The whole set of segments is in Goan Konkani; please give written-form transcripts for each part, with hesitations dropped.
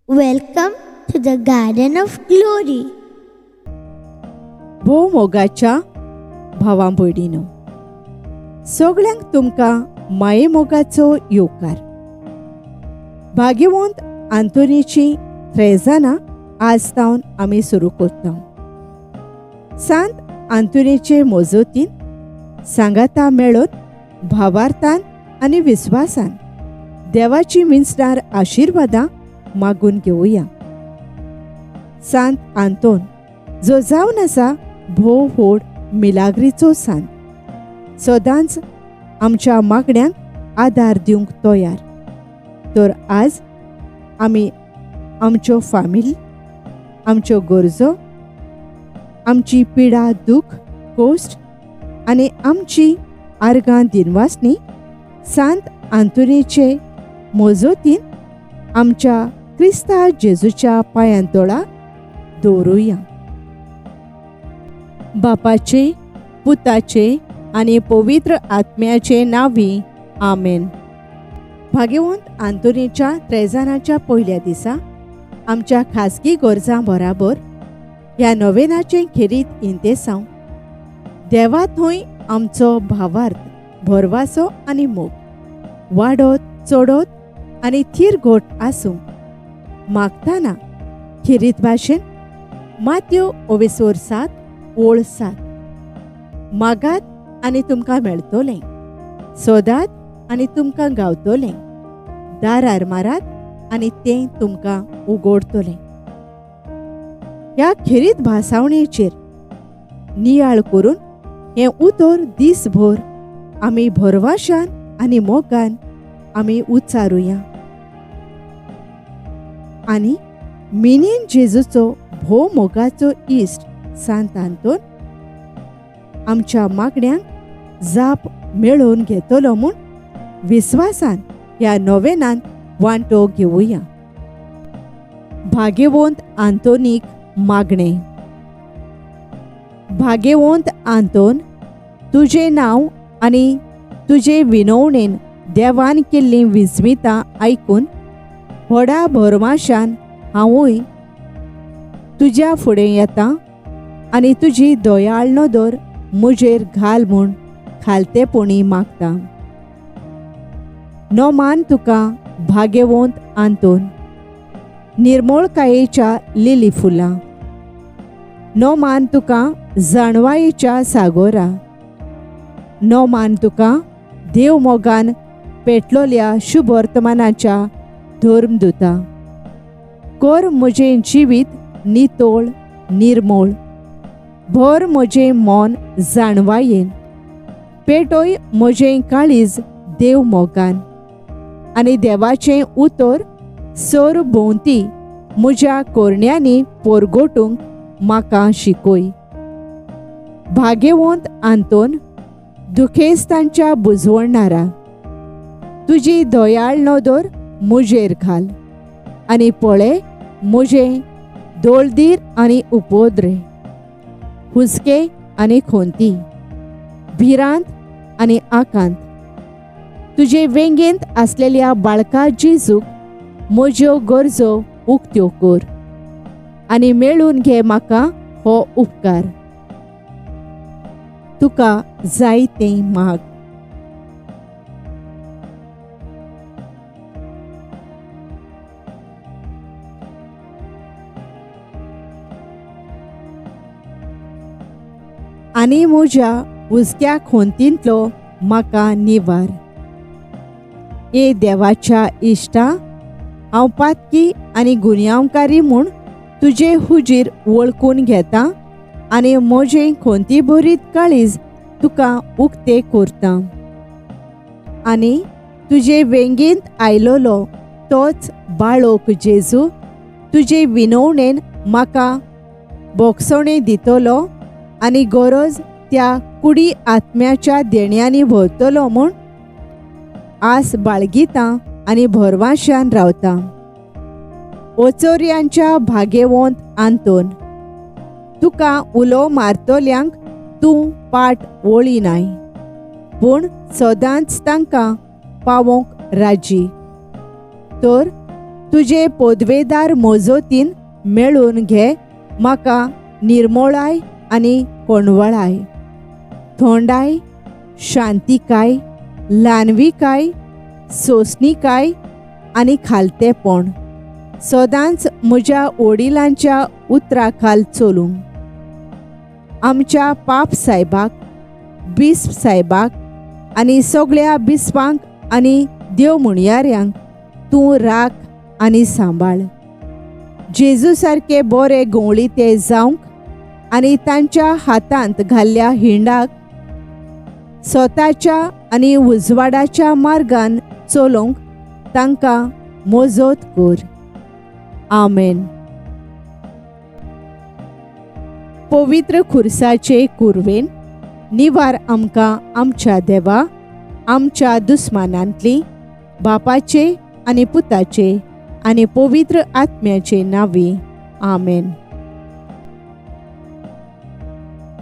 Welcome to the Garden of Glory. भोव मोगाच्या भावां भयणीनो, सगळ्यांक तुमकां मायेमोगाचो येवकार. भाग्यवंत आंतोनीची त्रेजानां आज सावन आमी सुरू करता. सांत आंतोनीचे मजतीन सांगाता मेळून भावार्थान आनी विस्वासान देवाची मिन्सणार आशिर्वादां मागून घेवया. सांत आंतोन जो जावन आसा भोव व्हड मिलाग्रीचो सांत, सदांच आमच्या मागण्यांक आदार दिवंक तयार. तर आज आमी आमच्यो फामील, आमच्यो गरजो, आमची पिडा दुख कोश्ट आनी आमची आर्गां दिनवासनी सांत आंतोनीचे मजतीन आमच्या क्रिस्ता जेजूच्या पांयांतोळा दवरुया. बापाचे, पुताचे आनी पवित्र आत्म्याचे नांवी, आमेन. भाग्यवंत आंतोनीच्या त्रेजानाच्या पयल्या दिसा आमच्या खाजगी गरजां बराबर ह्या नोवेनाचें खेरीत इंतेसांव देवा थंय आमचो भावार्थ, भरवासो आनी मोग वाडत चडत आनी थीर घोट आसूंक मागताना खेरीत भाशेन मात्यो ओवेसोर 7 ओळ 7 मागात आनी तुमकां मेळटलें, सोदात आनी तुमकां गावतलें, दारार मारात आनी तें तुमकां उगडटलें. ह्या खेरीत भासावणेचेर नियाळ करून हें उतर दीसभर आमी भरवाशान आनी मोगान आमी उच्चारुया आनी मिनीन जेजूचो भोव मोगाचो इश्ट सांत आंतोन आमच्या मागण्यांक जाप मेळोवन घेतलो म्हूण विस्वासान ह्या नोवेनान वांटो घेवया. भाग्यवंत आंतोनीक मागणें. भाग्यवंत आंतोन, तुजें नांव आनी तुजे विनवणेन देवान केल्लीं विस्मितां आयकून व्हडा भरमाशान हांवूय तुज्या फुडें येता आनी तुजी दयाळ नदर म्हजेर घाल म्हूण खालतेपणी मागता. नोमान तुका भाग्यवंत आंतोन, निर्मोळकायेच्या लिली फुलां. नोमान तुका जाणवायेच्या सागोरा. नोमान तुका देव मोगान पेटलोल्या शुभवर्तमानाच्या धर्मदुता. कर म्हजें जिवीत नितोळ निर्मोळ, भर म्हजें मन जाणवायेन, पेटोय म्हजें काळीज देव मोगान आनी देवाचें उतर सर भोंवती म्हज्या कोरण्यांनी पोरगोटूंक म्हाका शिकय. भाग्यवंत आंतोन, दुखेस्तांच्या बुजवणारा, तुजी दयाळ नदर म्हजेर घाल आनी पळय म्हजें दोळदीर आनी उपद्रे, हुस्के आनी खोंती, भिरांत आनी आकांत. तुजे वेंगेंत आसलेल्या बाळका जेजूक म्हज्यो गरजो उक्त्यो कर आनी मेळून घे म्हाका हो उपकार. तुका जाय तें माग. आनी म्हज्या हुस्क्या खोंतींतलो म्हाका निवार. ए देवाच्या इश्टा, हांव पातकी आनी गुन्यांवकारी म्हूण तुजे हुजीर वळखून घेता आनी म्हजें खोंती भरीत काळीज तुका उक्तें करता आनी तुजे वेंगेंत आयलोलो तोच बाळोक जेजू तुजे विनवणेन म्हाका बोगसणें दितलो आनी गरज त्या कुडी आत्म्याच्या देण्यांनी भरतलो म्हूण आस बाळगिता आनी भरवाशान रावता. ओचोर्यांच्या भाग्यवंत आंतोन, तुका उलो मारतल्यांक तूं पाट वळिनाय, पूण सदांच तांकां पावोवंक राजी. तर तुजे पोदवेदार मोजोतीन मेळून घे म्हाका निर्मोळाय आनी कोणवळाय, थोंडाय, शांतिकाय, ल्हानविकाय, सोंसणिकाय आनी खालतेपण सदांच म्हज्या वडिलांच्या उतरा खाल चलूंक. आमच्या पाप सायबाक, बिस्प सायबाक आनी सगळ्या बिस्पांक आनी देव म्हणयाऱ्यांक तूं राख आनी सांबाळ. जेजू सारके बरे गवळी ते जावंक आनी तांच्या हातांत घाल्ल्या हिंडाक स्वताच्या आनी उजवाडाच्या मार्गान चलोवंक तांकां मजत कर. आमेन. पवित्र खुर्साचे कुरवेन निवार आमकां आमच्या देवा आमच्या दुस्मानांतली बापाचे आनी पुताचे आनी पवित्र आत्म्याचे नांवी. आमेन.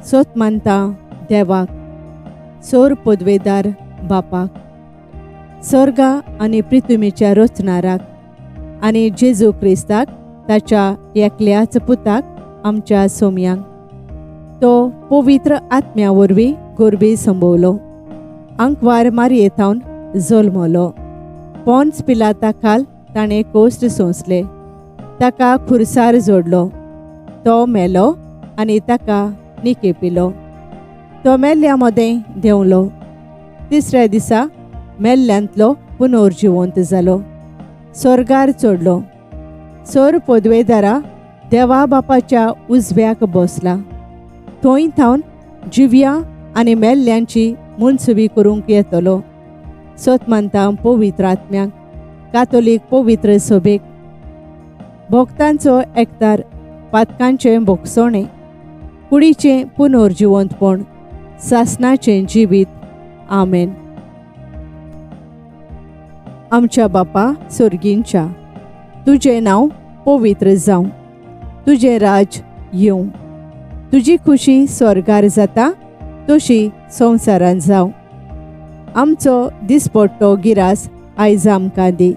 सोत मानता देवाक, सोर पदवेदार बापाक, स्वर्गा आनी पृथ्वीच्या रचणाराक आनी जेजू क्रिस्ताक ताच्या एकल्याच पुताक आमच्या सोम्यांक, तो पवित्र आत्म्या वरवीं गोरबी संभवलो, आंकवार मारये थावन जल्मलो, पोन्स पिलाता खाल ताणें कोश्ट सोंसले, ताका खुरसार जोडलो, तो मेलो आनी ताका निकेपिलो, तो मेल्ल्या मदें देंवलो, तिसऱ्या दिसा मेल्ल्यांतलो पुनर्जिवंत जालो, स्वर्गार चडलो, सोर पदवेदारा देवा बापाच्या उजव्याक बसला, थंय थावन जिव्या आनी मेल्ल्यांची मुनसुबी करूंक येतलो. सोत मानता पवित्र आत्म्याक, कातोलीक पवित्र सभेक, भक्तांचो एकतार, पातकांचें भोगसणें, कुडीचें पुनर्जिवंतपण, सासनाचें जिवीत. आमेन. आमच्या बापा सोर्गींच्या, तुजें नांव पवित्र जावं, तुजें राज येवं, तुजी खुशी स्वर्गार जाता तशी संवसारांत जावं. आमचो दिसपट्टो गिरास आयज आमकां दी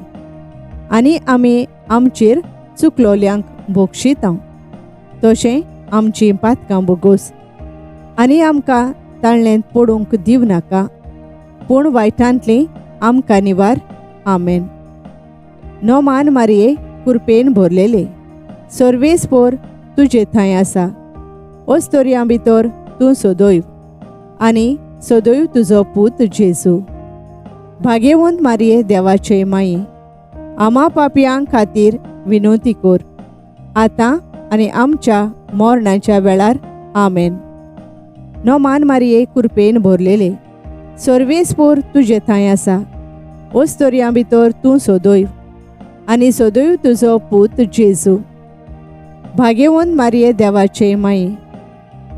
आनी आमी आमचेर चुकलोल्यांक भोगशिता तशें आमचीं पातकां भोगोस आनी आमकां ताळ्ळेंत पडूंक दिवं नाका, पूण वायटांतलीं आमकां निवार. आमेन. नोमान मारये कुरपेन भरलेले सर्वेस्पोर तुजे थंय आसा, ओस्तोरयां भितर तूं सदैव आनी सदैव तुजो पूत जेजू. भाग्यवंत मारये देवाचे माये, आमा पापयां खातीर विनवती कर आतां आनी आमच्या मरणाच्या वेळार. आमेन. नोमान मारये कुरपेन भरलेले सर्वेस्पोर तुजे थंय आसा, ओस्तोरयां भितर तूं सदैव आनी सदैव तुजो पूत जेजू. भाग्यवंत मारये देवाचे माये,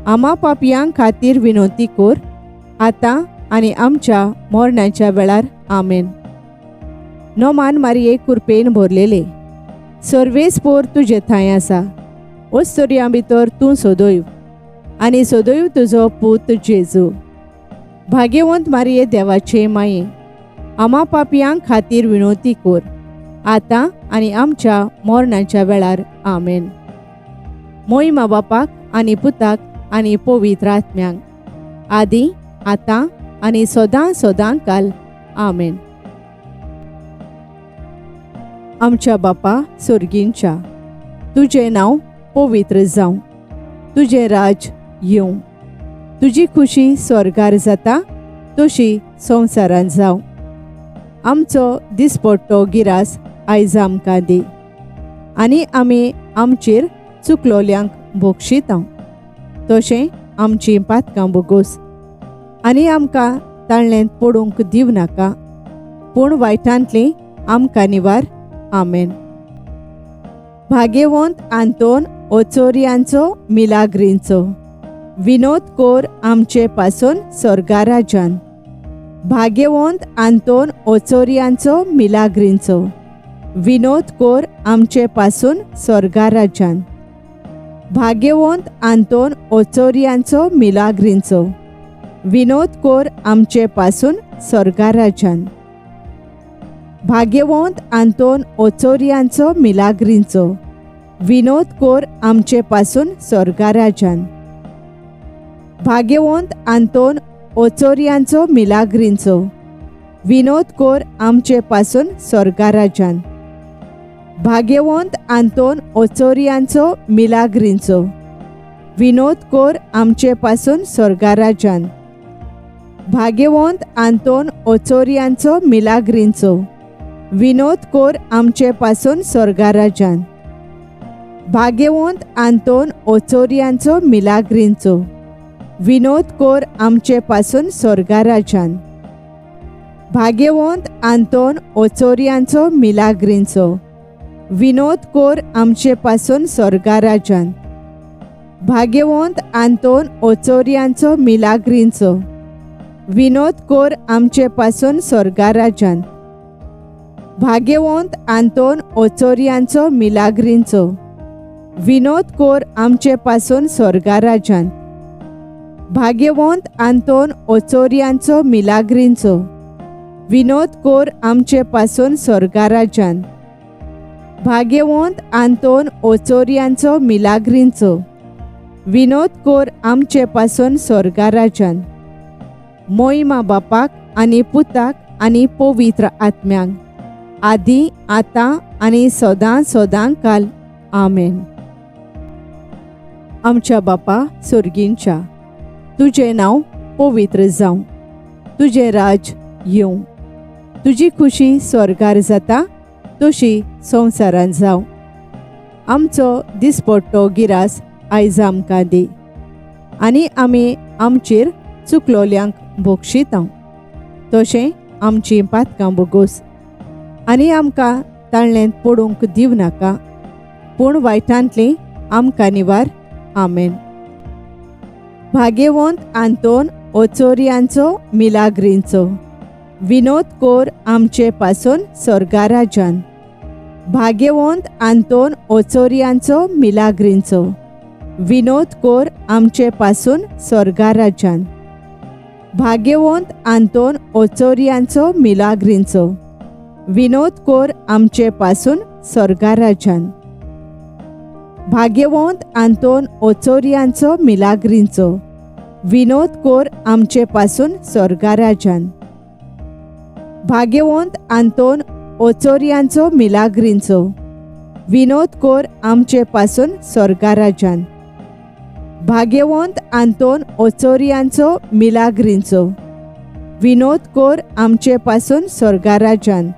आमा पापयां खातीर विनवती कर आतां आनी आमच्या मरणाच्या वेळार. आमेन. नोमान मारये कुरपेन भरलेले सर्वेस्पोर तुजे थंय आसा, ओस्तोरयां भितर तूं सदैव आनी सदैव तुजो पूत जेजू. भाग्यवंत मारये देवाचे माये, आमा पापयां खातीर विनवती कर आतां आनी आमच्या मरणाच्या वेळार. आमेन. मोहिमा बापाक आनी पुताक आनी पवित्र आत्म्यांक, आदी आतां आनी सदां सदां काल. आमेन. आमच्या बापा सोर्गींच्या, तुजें नांव पवित्र जावं, तुजें राज येवं, तुजी खुशी स्वर्गार जाता तशी संवसारांत जावं. आमचो दिसपट्टो गिरास आयज आमकां दी आनी आमी आमचेर चुकलोल्यांक भोगशिता तशें आमचीं पातकां भोगोस आनी आमकां ताळ्ळेंत पडूंक दिवं नाका, पूण वायटांतलीं आमकां निवार. आमेन. भाग्यवंत आंतोन ओचोरियांचो मिलाग्रींचो विनोद कोर आमचे पासून स्वर्गाराजान. भाग्यवंत आंतोन ओचोरियांचो मिलाग्रींचो विनोद कोर आमचे पासून स्वर्गाराजान. भाग्यवंत आंतोन ओचोरियांचो मिलाग्रींचो विनोद कोर आमचे पासून स्वर्गाराजान. भाग्यवंत आंतोन ओचोरियांचो मिलाग्रींचो विनोद कोर आमचे पासून स्वर्गाराजान. भाग्यवंत आंतोन ओचोरियांचो मिलाग्रींचो विनोद कोर आमचे पासून स्वर्गाराजान. भाग्यवंत आंतोन ओचोरियांचो मिलाग्रींचो विनोद कोर आमचे पासून स्वर्गाराजान. भाग्यवंत आंतोन ओचोरियांचो मिलाग्रींचो विनोद कोर आमचे पासून स्वर्गाराजान. भाग्यवंत आंतोन ओचोरियांचो मिलाग्रींचो विनोद कोर आमचे पासून स्वर्गाराजान. भाग्यवंत आंतोन ओचोरियांचो मिलाग्रींचो विनोद कोर आमचे पासून स्वर्गाराजान. भाग्यवंत आंतोन ओचोरियांचो मिलाग्रींचो विनोद कोर आमचे पासून स्वर्गाराजान. भाग्यवंत आंतोन ओचोरियांचो मिलाग्रींचो विनोद कोर आमचे पासून स्वर्गाराजान. भाग्यवंत आंतोन ओचोरियांचो मिलाग्रींचो विनोद कोर आमचे पासून स्वर्गाराजान. भाग्यवंत आंतोन ओचोरियांचो मिलाग्रींचो विनोद कोर आमचे पासून स्वर्गाराजान. मोहिमा बापाक आनी पुताक आनी पवित्र आत्म्यांक, आदी आतां आनी सदां सदां काल. आमेन. आमच्या बापा सोर्गींच्या, तुजें नांव पवित्र जावं, तुजें राज येवं, तुजी खुशी स्वर्गार जाता तशी संवसारांत जावं. आमचो दिसपट्टो गिरास आयज आमकां दी आनी आमी आमचेर चुकलोल्यांक बोगशिता तशें आमचीं पातकां बोगोस आनी आमकां ताळ्ळेंत पडूंक दिवं नाका, पूण वायटांतलीं आमकां निवार. आमेन. भाग्यवंत आंतोन ओचोरियांचो मिलाग्रींचो विनोद कोर आमचे पासून स्वर्गाराजान. भाग्यवंत आंतोन ओचोरियांचो मिलाग्रींचो विनोद कोर आमचे पासून स्वर्गाराजान. भाग्यवंत आंतोन ओचोरियांचो मिलाग्रींचो विनोद कोर आमचे पासून स्वर्गाराजान. भाग्यवंत आंतोन ओचोरियांचो मिलाग्रींचो विनोद कोर आमचे पासून स्वर्गाराजान. भाग्यवंत आंतोन ओचोरियांचो मिलाग्रींचो विनोद कोर आमचे पासून स्वर्गाराजान. भाग्यवंत आंतोन ओचोरियांचो मिलाग्रींचो विनोद कोर आमचे पासून स्वर्गाराजान.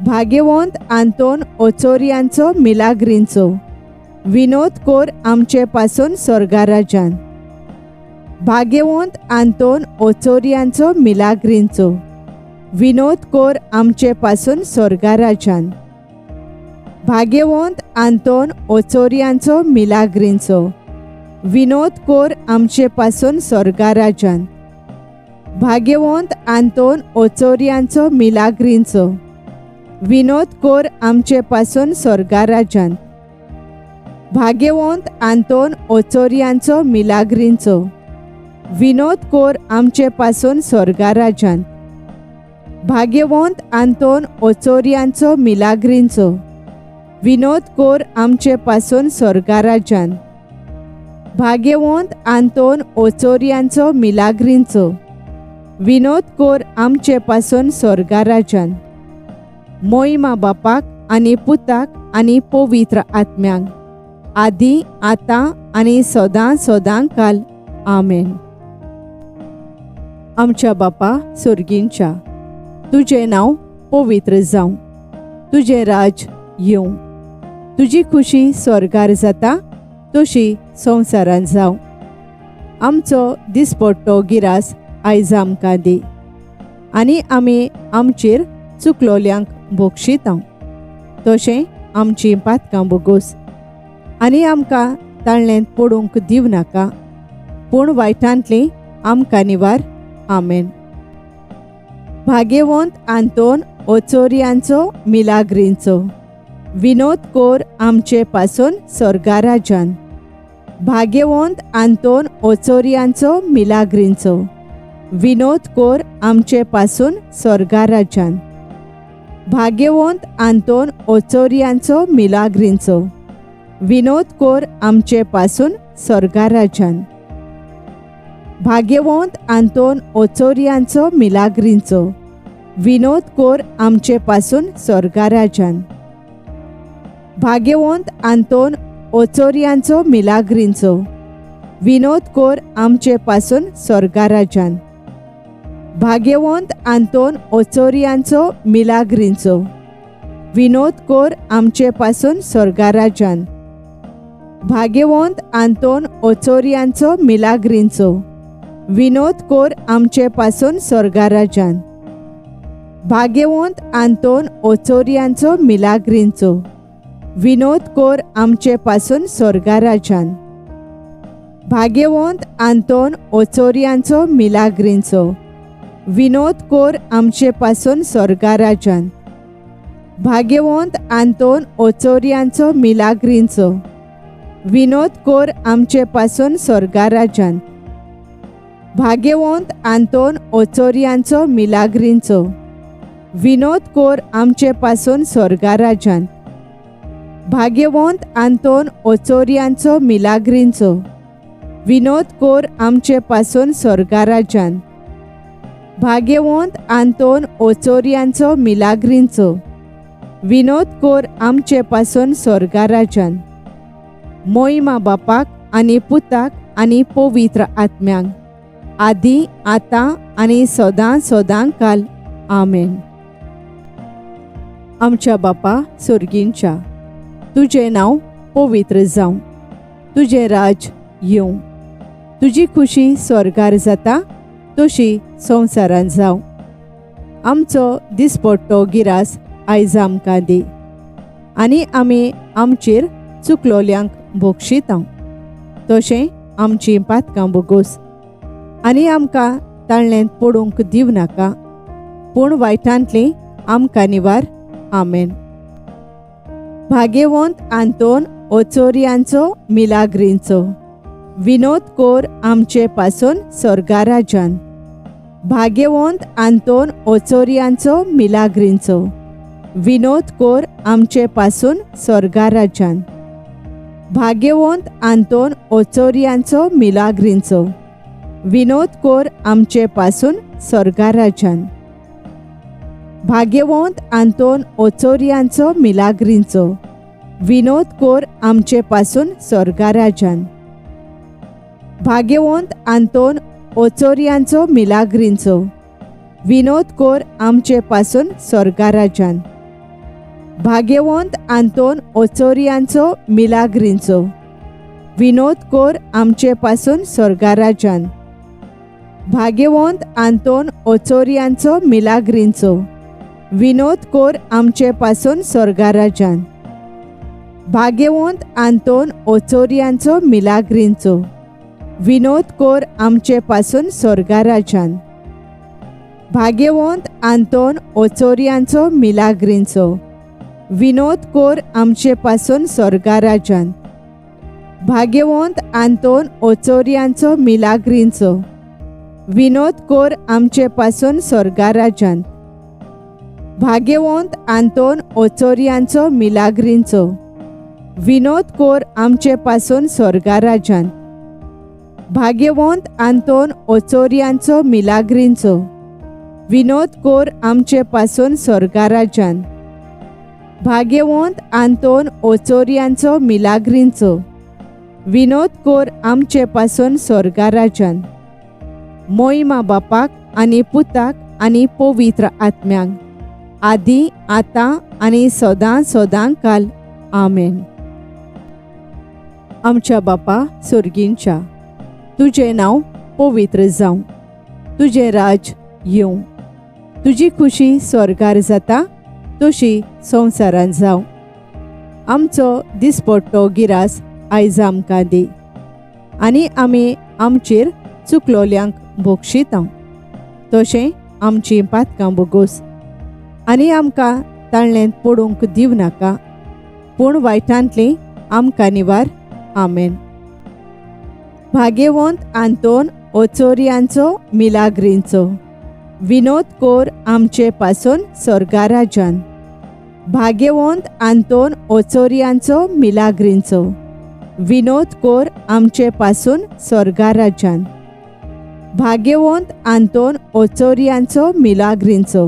भाग्यवंत आंतोन ओचोरियांचो मिलाग्रींचो विनोद कोर आमचे पासून स्वर्गाराजान. भाग्यवंत आंतोन ओचोरियांचो मिलाग्रींचो विनोद कोर आमचे पासून स्वर्गाराजान. भाग्यवंत आंतोन ओचोरियांचो मिलाग्रींचो विनोद कोर आमचे पासून स्वर्गाराजान. भाग्यवंत आंतोन ओचोरियांचो मिलाग्रींचो विनोद कोर आमचे पासून स्वर्गाराजान. भाग्यवंत आंतोन ओचोरियांचो मिलाग्रींचो विनोद कोर आमचे पासून स्वर्गाराजान. भाग्यवंत आंतोन ओचोरियांचो मिलाग्रींचो विनोद कोर आमचे पासून स्वर्गाराजान. भाग्यवंत आंतोन ओचोरियांचो मिलाग्रींचो विनोद कोर आमचे पासून स्वर्गाराजान. मोहिमा बापाक आनी पुताक आनी पवित्र आत्म्यांक, आदी आतां आनी सदां सदां काल. आमेन. आमच्या बापा सोर्गींच्या, तुजें नांव पवित्र जावं, तुजें राज येवं, तुजी खुशी स्वर्गार जाता तशी संवसारांत जावं. आमचो दिसपट्टो गिरास आयज आमकां दी आनी आमी आमचेर चुकलोल्यांक बोगशिता तशें आमचीं पातकां बोगोस आनी आमकां ताळ्ळेंत पडूंक दिवं नाका, पूण वायटांतलीं आमकां निवार. आमेन. भाग्यवंत आंतोन ओचोरियांचो मिलाग्रींचो विनोद कोर आमचे पासून स्वर्गाराजान. भाग्यवंत आंतोन ओचोरियांचो मिलाग्रींचो विनोद कोर आमचे पासून स्वर्गाराजान. भाग्यवंत आंतोन ओचोरियांचो मिलाग्रींचो विनोद कोर आमचे पासून स्वर्गाराजान. भाग्यवंत आंतोन ओचोरियांचो मिलाग्रींचो विनोद कोर आमचे पासून स्वर्गाराजान. भाग्यवंत आंतोन ओचोरियांचो मिलाग्रींचो विनोद कोर आमचे पासून स्वर्गाराजान. भाग्यवंत आंतोन ओचोरियांचो मिलाग्रींचो विनोद कोर आमचे पासून स्वर्गाराजान. भाग्यवंत आंतोन ओचोरियांचो मिलाग्रींचो विनोद कोर आमचे पासून स्वर्गाराजान. भाग्यवंत आंतोन ओचोरियांचो मिलाग्रींचो विनोद कोर आमचे पासून स्वर्गाराजान. भाग्यवंत आंतोन ओचोरियांचो मिलाग्रींचो विनोद कोर आमचे पासून स्वर्गाराजान. भाग्यवंत आंतोन ओचोरियांचो मिलाग्रींचो विनोद कोर आमचे पासून स्वर्गाराजान. भाग्यवंत आंतोन ओचोरियांचो मिलाग्रींचो विनोद कोर आमचे पासून स्वर्गाराजान. भाग्यवंत आंतोन ओचोरियांचो मिलाग्रींचो विनोद कोर आमचे पासून स्वर्गाराजान. भाग्यवंत आंतोन ओचोरियांचो मिलाग्रींचो विनोद कोर आमचे पासून स्वर्गाराजान. मोहिमा बापाक आनी पुताक आनी पवित्र आत्म्यांक आदी आतां आनी सदां सदां काल. आमेन. आमच्या बापा सोर्गींच्या, तुजें नांव पवित्र जावं, तुजें राज येवं, तुजी खुशी स्वर्गार जाता तशी संवसारांत जावं. आमचो दिसपट्टो गिरास आयज आमकां दी आनी आमी आमचेर चुकलोल्यांक भोगशिता तशें आमचीं पातकां भोगोस आनी आमकां ताळ्ळेंत पडूंक दिवं नाका, पूण वायटांतली आमकां निवार. आमेन. भाग्यवंत आंतोन ओचोरियांचो मिलाग्रींचो विनोद कोर आमचे पासून स्वर्गाराजान. भाग्यवंत आंतोन ओचोरियांचो मिलाग्रींचो विनोद कोर आमचे पासून स्वर्गाराजान. भाग्यवंत आंतोन ओचोरियांचो मिलाग्रींचो विनोद कोर आमचे पासून स्वर्गाराजान. भाग्यवंत आंतोन ओचोरियांचो मिलाग्रींचो विनोद कोर आमचे पासून स्वर्गाराजान. भाग्यवंत आंतोन ओचोरियांचो मिलाग्रींचो विनोद कोर आमचे पासून स्वर्गाराजान. भाग्यवंत आंतोन ओचोरियांचो मिलाग्रींचो विनोद कोर आमचे पासून स्वर्गाराजान. भाग्यवंत आंतोन ओचोरियांचो मिलाग्रींचो विनोद कोर आमचे पासून स्वर्गाराजान. भाग्यवंत आंतोन ओचोरियांचो मिलाग्रींचो विनोद कोर आमचे पासून स्वर्गाराजान. भाग्यवंत आंतोन ओचोरियांचो मिलाग्रींचो विनोद कोर आमचे पासून स्वर्गाराजान. भाग्यवंत आंतोन ओचोरियांचो मिलाग्रींचो विनोद कोर आमचे पासून स्वर्गाराजान. भाग्यवंत आंतोन ओचोरियांचो मिलाग्रींचो विनोद कोर आमचे पासून स्वर्गाराजान. भाग्यवंत आंतोन ओचोरियांचो मिलाग्रींचो विनोद कोर आमचे पासून स्वर्गाराजान. भाग्यवंत आंतोन ओचोरियांचो मिलाग्रींचो विनोद कोर आमचे पासून स्वर्गाराजान. मोहिमा बापाक आनी पुताक आनी पवित्र आत्म्यांक आदी आतां आनी सदां सदां काल. आमेन. आमच्या बापा सोर्गींच्या, तुजें नांव पवित्र जावं, तुजें राज येवं, तुजी खुशी स्वर्गार जाता तशी संवसारांत जावं. आमचो दिसपट्टो गिरास आयज आमकां दी आनी आमी आमचेर चुकलोल्यांक भोगशिता तशें आमचीं पातकां भोगोस आनी आमकां ताळ्ळेंत पडूंक दिवं नाका, पूण वायटांतली आमकां निवार. आमेन. भाग्यवंत आंतोन ओचोरियांचो मिलाग्रींचो विनोद कोर आमचे पासून स्वर्गाराजान. भाग्यवंत आंतोन ओचोरियांचो मिलाग्रींचो विनोद कोर आमचे पासून स्वर्गा राज्यान. भाग्यवंत आंतोन ओचोरियांचो मिलाग्रींचो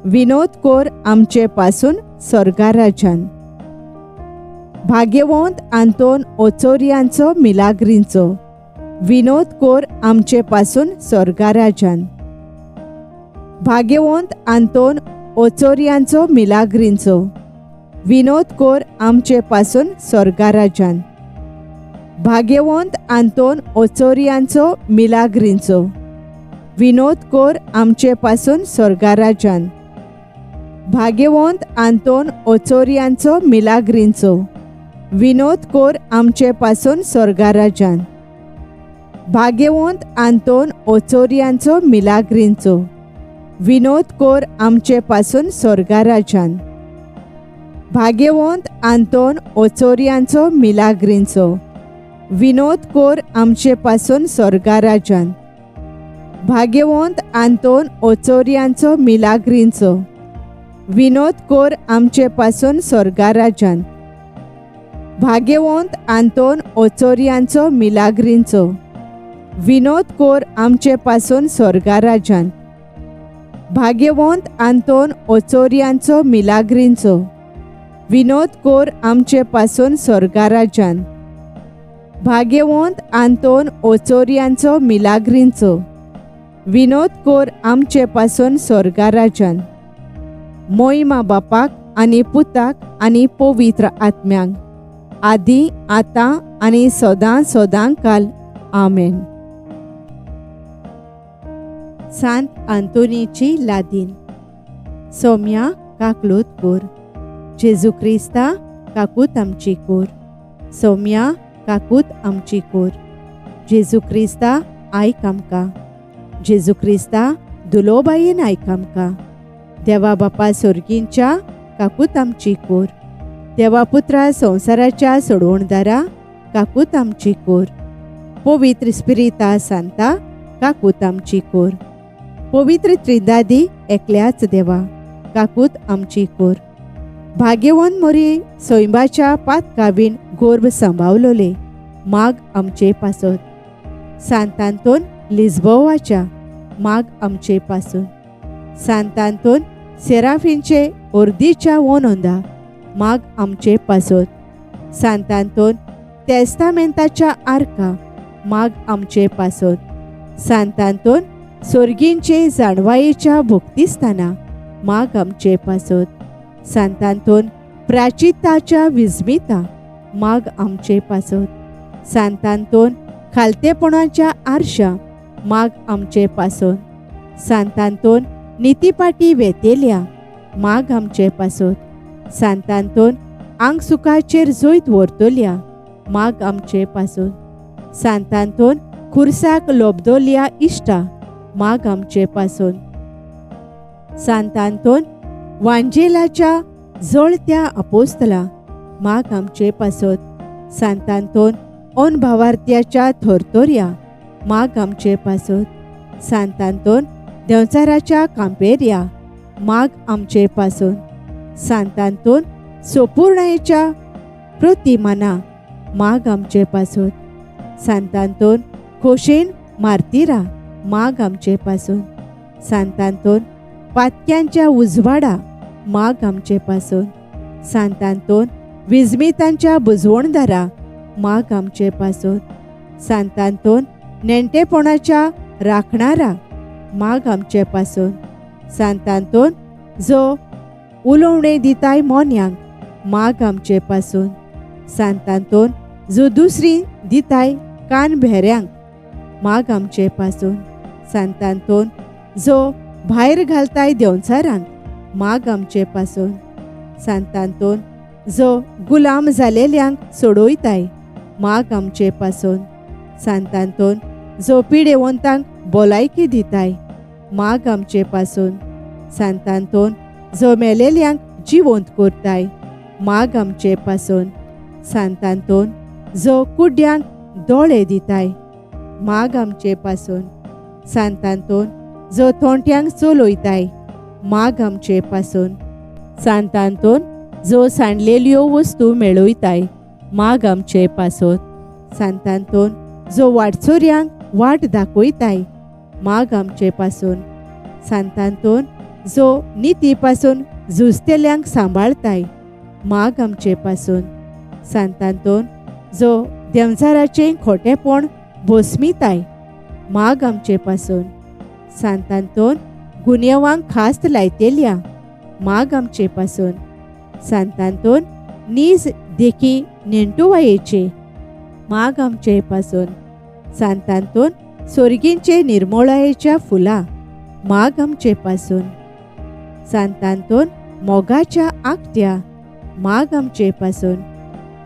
विनोद कोर आमचे पासून स्वर्गा राज्यान. भाग्यवंत आंतोन ओचोरियांचो मिलाग्रींचो विनोद कोर आमचे पासून स्वर्गा राज्यान. भाग्यवंत आंतोन ओचोरियांचो मिलाग्रींचो विनोद कोर आमचे पासून स्वर्गा राज्यान. भाग्यवंत आंतोन ओचोरियांचो मिलाग्रींचो विनोद कोर आमचे पासून स्वर्गा राज्यान. भाग्यवंत आंतोन ओचोरियांचो मिलाग्रींचो विनोद कोर आमचे पासून स्वर्गा राज्यान. भाग्यवंत आंतोन ओचोरियांचो मिलाग्रींचो विनोद कोर आमचे पासून स्वर्गा राज्यान. भाग्यवंत आंतोन ओचोरियांचो मिलाग्रींचो विनोद कोर आमचे पासून स्वर्गा राज्यान. भाग्यवंत आंतोन ओचोरियांचो मिलाग्रींचो विनोद कोर आमचे पासून स्वर्गा राज्यान. भाग्यवंत आंतोन ओचोरियांचो मिलाग्रींचो विनोद कोर आमचे पासून स्वर्गा राज्यान. भाग्यवंत आंतोन ओचोरियांचो मिलाग्रींचो विनोद कोर आमचे पासून स्वर्गा राज्यान. भाग्यवंत आंतोन ओचोरियांचो मिलाग्रींचो विनोद कोर आमचे पासून स्वर्गा राज्यान. मोहिमा बापाक आनी पुताक आनी पवित्र आत्म्यांक, आदी आतां आनी सदां सदां काल. आमेन. सांत आंतोनीची लादीन. सोम्या काकलूत कोर, जेजू क्रिस्ता काकूत आमची कोर. सोम्या काकूत आमची कोर, जेजू क्रिस्ता आयक आमकां. जेजू क्रिस्ता दुलोबायेन आयक आमकां. देवा बापा सोर्गींच्या काकूत आमची कोर. देवा पुत्रा संवसाराच्या सोडवणदारा काकूत आमची कोर. पवित्र स्पिरिता सांता काकूत आमची कोर. पवित्र त्रिदादी एकल्याच देवा काकूत आमची कोर. भाग्यवंत मोरी सैंबाच्या पातकावीन गोर्भ सांबावलोले माग आमचे पासत. सांतांतोन लिस्बोवाच्या माग आमचे पासून. सांतांतोन सेराफींचे ओर्दीच्या ओनोंदा माग आमचे पासत. सांतांतोन तेस्तामेंताच्या आर्का माग आमचे पासत. सांतांतोन सोर्गींचे जाणवायेच्या भोक्तिस्ताना माग आमचे पासत. सांतांतोन प्राचिताच्या विस्मिता माग आमचे पासत. सांतांतोन खालतेपणाच्या आरशा माग आमचे पासून. सांतांतोन नितीपाटी वेतेल्या माग आमचे पासत. सांतांतोन आंग सुखाचेर जैत व्हरतल्या माग आमचे पासून. सांतांतोन खुर्साक लोबदोल्या इश्टा माग आमचे पासून. सांतांतोन वांजेलाच्या जळत्या अपोस्तला माग आमचे पासत. सांतांतोन ओन भावार्त्याच्या थोरतोर्या माग आमचे पासत. सांतांतोन देंवचाराच्या कांपेर्या माग आमचे पासून. सांतांतोन सोपूर्णायेच्या प्रतिमाना माग आमचे पासून. सांतांतोन खोशेन मार्तिरा माग आमचे पासून. सांतांतोन पातक्यांच्या उजवाडा माग आमचे पासून. सांतांतोन विजमितांच्या बुजवणदारा माग आमचे पासून. सांतांतोन नेणटेपणाच्या राखणारा माग आमचे पासून. सांतांतोन जो उलोवणें दिताय मोन्यांक माग आमचे पासून. सांतांतोन जो दुसरी दिताय कान भेऱ्यांक माग आमचे पासून. सांतांतोन जो भायर घालताय देंवचारांक माग आमचे पासून. सांतांतोन जो गुलाम जालेल्यांक सोडयताय माग आमचे पासून. सांतांतोन जो पिडेवंतांक भलायकी दिताय माग आमचे पासून. सांतांतोन जो मेलेल्यांक जिवंत करताय माग आमचे पासून. सांतांतोन जो कुड्ड्यांक दोळे दिताय माग आमचे पासून. सांतांतोन जो थोंट्यांक चलयताय माग आमचे पासून. सांतांतोन जो सांडलेल्यो वस्तू मेळयताय माग आमचे पासत. सांतांतोन जो वाटचोरयांक वाट दाखयताय माग आमचे पासून. सांतांतोन जो निती पासून झुजतेल्यांक सांबाळताय माग आमचे पासून. सांतांतोन जो देंवचाराचें खोटेपण भोसमिताय माग आमचे पासून. सांतांतोन गुन्यांवांक खास्त लायतेल्या माग आमचे पासून. सांतांतोन नीज देखी नेणटुवायेचे माग आमचे पासून. सांतांतोन सोर्गींचे निर्मोळायेच्या फुलां माग आमचे पासून. सांतांतोन मोगाच्या आकट्या माग आमचे पासून.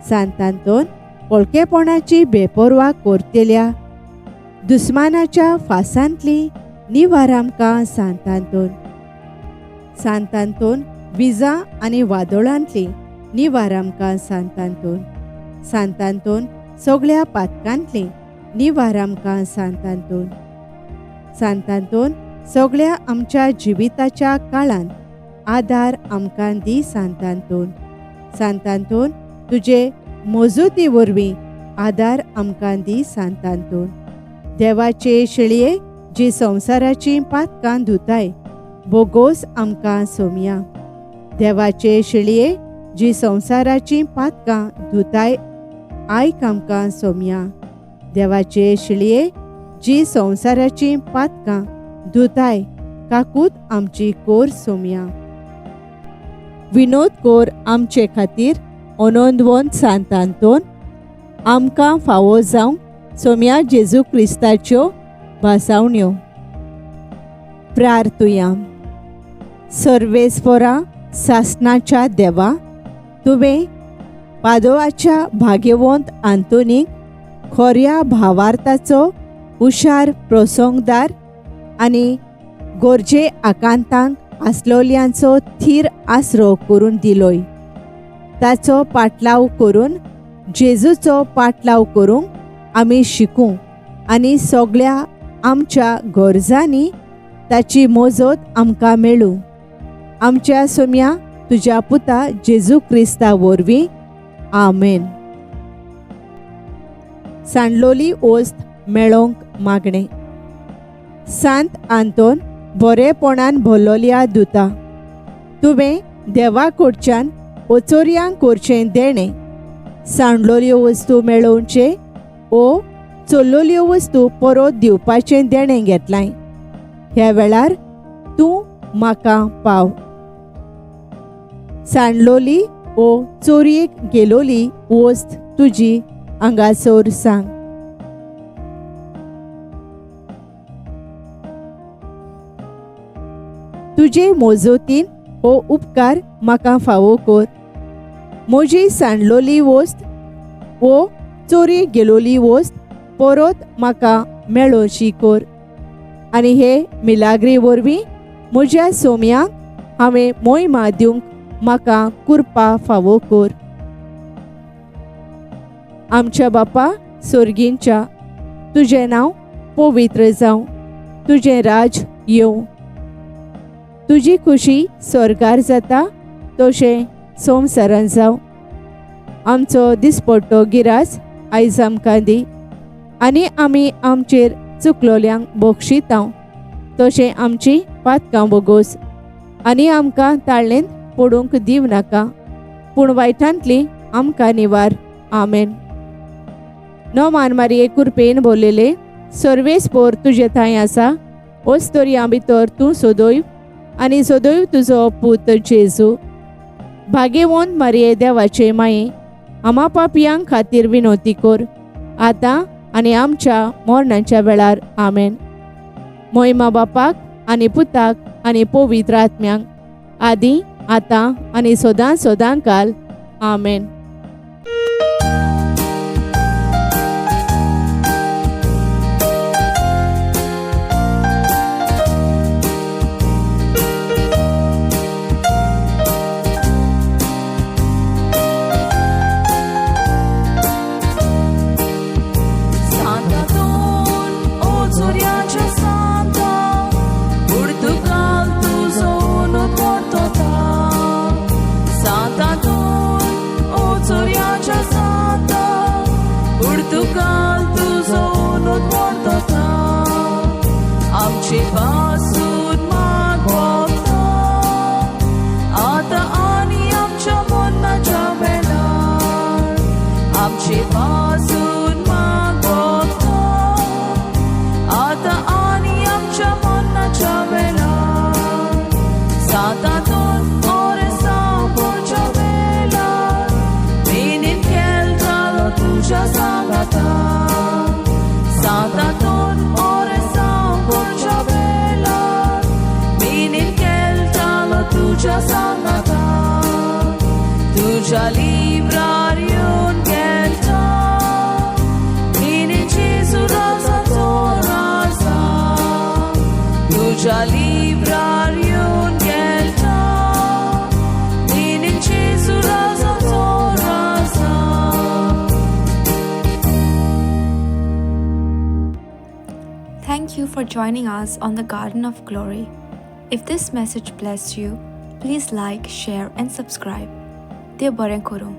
सांतांतोन पोळकेपणाची बेपर्वा करतेल्या दुस्मानाच्या फासांतली निवार आमकां सांतांतोन. सांतांतोन विजा आनी वादोळांतली निवार आमकां सांतांतोन. सांतांतोन सगळ्या पातकांतली निवार आमकां सांतांतोन. सांतांतोन सगळ्या आमच्या जिविताच्या काळांत आदार आमकां दी सांतांतोन. सांतांतोन तुजे मजुती वरवीं आदार आमकां दी सांतांतोन. देवाचे शेळये जी संवसाराची पातकां धुताय बोगोस आमकां सोमया. देवाचे शेळये जी संवसाराची पातकां धुताय आयक आमकां सोमया. देवाचे शेळये जी संवसाराची पातकां धुताय काकूत आमची कोर सोमया. विनोद कोर आमचे खातीर अनोंदवंत सांतांतोन आमकां फावो जावंक सोमया जेजू क्रिस्ताच्यो भासावण्यो. प्रार्थुया. सर्वेस्परा सासणाच्या देवा, तुवें पादोवाच्या भाग्यवंत आंतोनीक खोऱ्या भावार्थाचो हुशार प्रसंगदार आनी गरजे आकांतांक आसलोल्यांचो थीर आसरो करून दिलोय. ताचो पाटलाव करून जेजूचो पाटलाव करूंक आमी शिकूं आनी सगळ्या आमच्या गरजांनी ताची मजत आमकां मेळूं. आमच्या सोम्या तुज्या पुता जेजू क्रिस्ता वरवीं आमेन. सांडलोली ओस्त मेळोवंक मागणें. सांत आंतोन बरेपणान भरलोल्या दुता, तुवें देवा कडच्यान ओचोरयांक करचें देणें सांडलोल्यो वस्तू मेळोवचे ओ चोल्लोल्यो वस्तू परत दिवपाचें देणें घेतलाय. ह्या वेळार तूं म्हाका पाव. सांडलोली ओ चोरयेक गेलोली वस्त तुजी हांगासर सांग. तुजे मोजोतीन हो उपकार म्हाका फावो कर. म्हजी सांडलोली वस्त वो चोरयेक गेलोली वस्त परत म्हाका मेळोशी कर आनी हे मिलाग्री वरवीं म्हज्या सोम्यांक हांवें मोहिमा दिवंक म्हाका कुरपा फावो कर. आमच्या बापा सोर्गींच्या, तुजें नांव पवित्र जावं, तुजें राज येवं, तुजी खुशी स्वर्गार जाता तशें संवसारान जावं. आमचो दिसपट्टो गिरास आयज आमकां दी आनी आमी आमचेर चुकलोल्यांक बक्षितांव तशें आमची पातकां बोगोस आनी आमकां ताळ्ळेंत पडूंक दिव नाका, पूण वायटांतली आमकां निवार. आमेन. नोमान मारये कुरपेन बोललेले सर्वेस्पोर तुजे थंय आसा, ओस्तोरयां भितर तूं सोदोय आनी सोदोय तुजो पूत जेजू. भाग्यवंत मारये देवाचे माये, आमा पापयांक खातीर विनोती कर आतां आनी आमच्या मरणाच्या वेळार. आमेन. मोहिमा बापाक आनी पुताक आनी पवित्र आत्म्यांक, आदी आतां आनी सदां सदां काल. आमेन. सांतांतोन ओ चोरयाच्या सांता, पुर्तुगाल तुजो unu portota. आमचे पासून मागोता आतां आनी आमच्या मरणाच्या वेळार सांतांतून ओरेसांवच्या वेळार मिनीन खेळटालो तुज्या सांगाता सांतांतून ओरेसांवच्या वेळार मिनीन खेळटालो तुज्या सांगाता तुज्या लिब्रार येवन गेलता मिनीन जेजू राजाचो राजा तुज्या लिब्रार येवन गेलता मिनीन जेजू राजाचो राजा. Thank you for joining us on the Garden of Glory. If this message blessed you, please like, share, and subscribe. Dev बरें करूं.